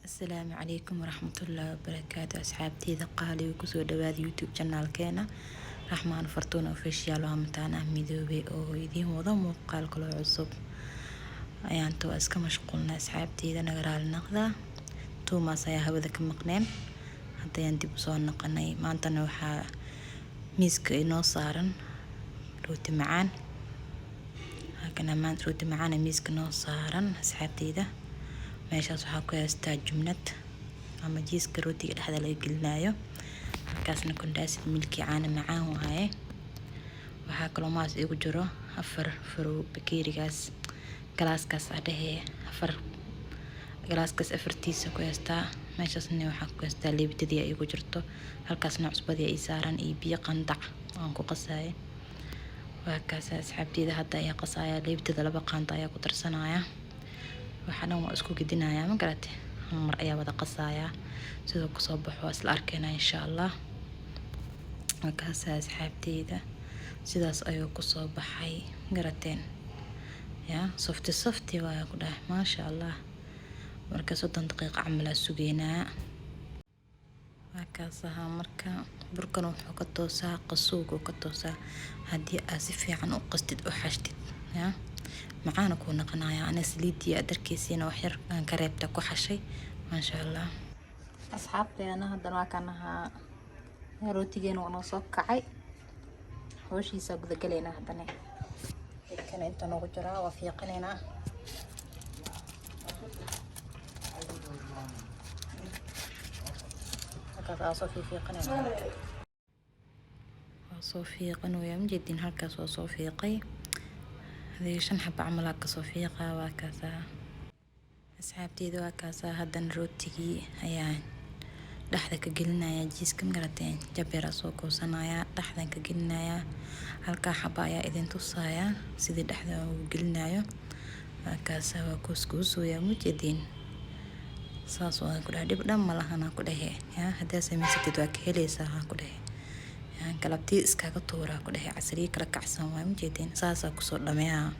Asalaamu calaykum waraxmatullaahi wabarakaatu. Asxaabteyda qaaliga, kusoo dhawaada YouTube channelkeena Raxmaan Fartuun Official. Waa mataanaha midoobay oo idiin wado muuqaal kaloo cusub. Ayaanta waa iska mashquulnay, asxaabteyda, naga raali noqda. 2 months ayaa hawada ka maqneen, haddayaan dib usoo noqonay. Maantana waxaa miiska inoo saaran rooti macaan. Halkana maanta rooti macaan miiska noo saaran, asxaabteyda. Meeshaas waxaa ku haystaa jumnad ama jiiska rootiga dhexda laga gelinayo. Halkaasna condensed milk, caano macaan waaye. Waxaa kaloo maas igu jiro afar furo bakeerigaas, galaaskaas adhahee, afar galaaskaas afartiisa ku haystaa. Meeshaasna waxaa ku haystaa liibitadii ay igu jirto. Halkaasna cusbadii ay saaran iyo biyo qandac aan ku qasaaye. Waa kaas, asxaabteyda. Hadda ayaa qasaya liibitada, 2 qaando ayaa ku darsanaya. Waxa dhan waa isku gedinayaa, ma garate? Hal mar ayaa wada qasayaa. Sidoo kasoo baxo waa isla arkeynaa, insha Allah. Markaasa, asxaabteyda, sidaas ayuu kusoo baxay, garateen? Ya soft soft waa ku dhahay, maasha Allah. Marka 30 daqiiqo camal aa sugeynaa. Waa kaas ahaa. Marka burkan wuxuu ka toosaa qasuuga ka toosaa. Haddii aad si fiican u qastid, u xashtid, ya macaana kuu noqonaya. Ana saliidii aad darkeysiina wax yar aan ka reebta ku xashay, maasha Allah. Asxaabteena, haddana waa kan ahaa rootigeena, waa noo soo kacay. Howshiisa gudagaleynaa. Haddana kana inta noogu jiraa waa fiiqanaynaa. Halkaas aa soo fiiqanaynaa. Waa soo fiiqanaya, majeedin? Halkaas waa soo fiiqay. Hadii shan xaba camal aa kasoo fiiqa. Waa kaasaa, asxaabteyda, waa kaasaa. Haddana rootigii ayaa dhexda ka gelinaya jiiska, magarateen? Jabeeraa soo goosanaya, dhexdan ka gelinaya. Halkaa xaba ayaa idin tusaya sidii dhexda ugu gelinayo. Waa kaasa, waa kuuskuusooya, mujeediin? Saas waan ku dhahay, dhib dhan ma lahan ku dhahe. Ya haddaa samaysatid, waa ka heleysaa aan ku dhahe. Ya galabtii iskaga tuuraa ku dhahe, casriye kala kacsan waa, mujeediin? Saasaa kusoo dhameeyaa.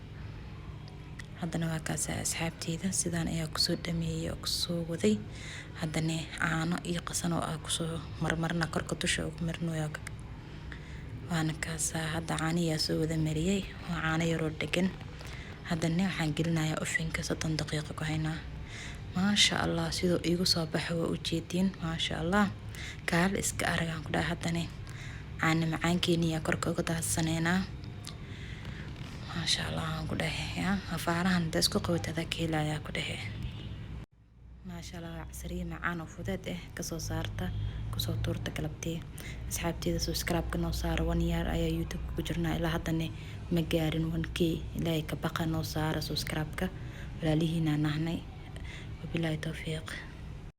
Haddana waa kaasa, asxaabteyda, sidaan ayaa kusoo dhameeyey oo kusoo waday. Haddana caano iyo qasan oo ah kusoo marmarna, korka dusha ugu marinoya. Waana kaasaa, hadda caaniyaa soo wada mariyey, waa caano yaroo dhegan. Haddana waxaan gelinayaa ovenka, 30 daqiiqo ku haynaa. Maasha Allah, siduu iigu soo baxo waa ujeediin. Maasha Allah, kaal iska aragaan ku dhahay. Haddana caano macaankeeniyaa korka uga daadsaneynaa. Maasha Allah aan ku dhahay. Ya afaarahan haddaa isku qabato, adaa ka helayaa ku dhahe. Maasha Allah, waa casariye macaan oo fudeed ah. Kasoo saarta, kusoo tuurta galabtee. Asxaabteeda, subscribe-ka noo saara. One year ayaa YouTube ku jirnaa, ilaa haddana ma gaarin 1K. Ilaahay ka baqa, noo saara subscribe-ka. Walaalihiinaa nahnay. Wabilaahi towfiiq.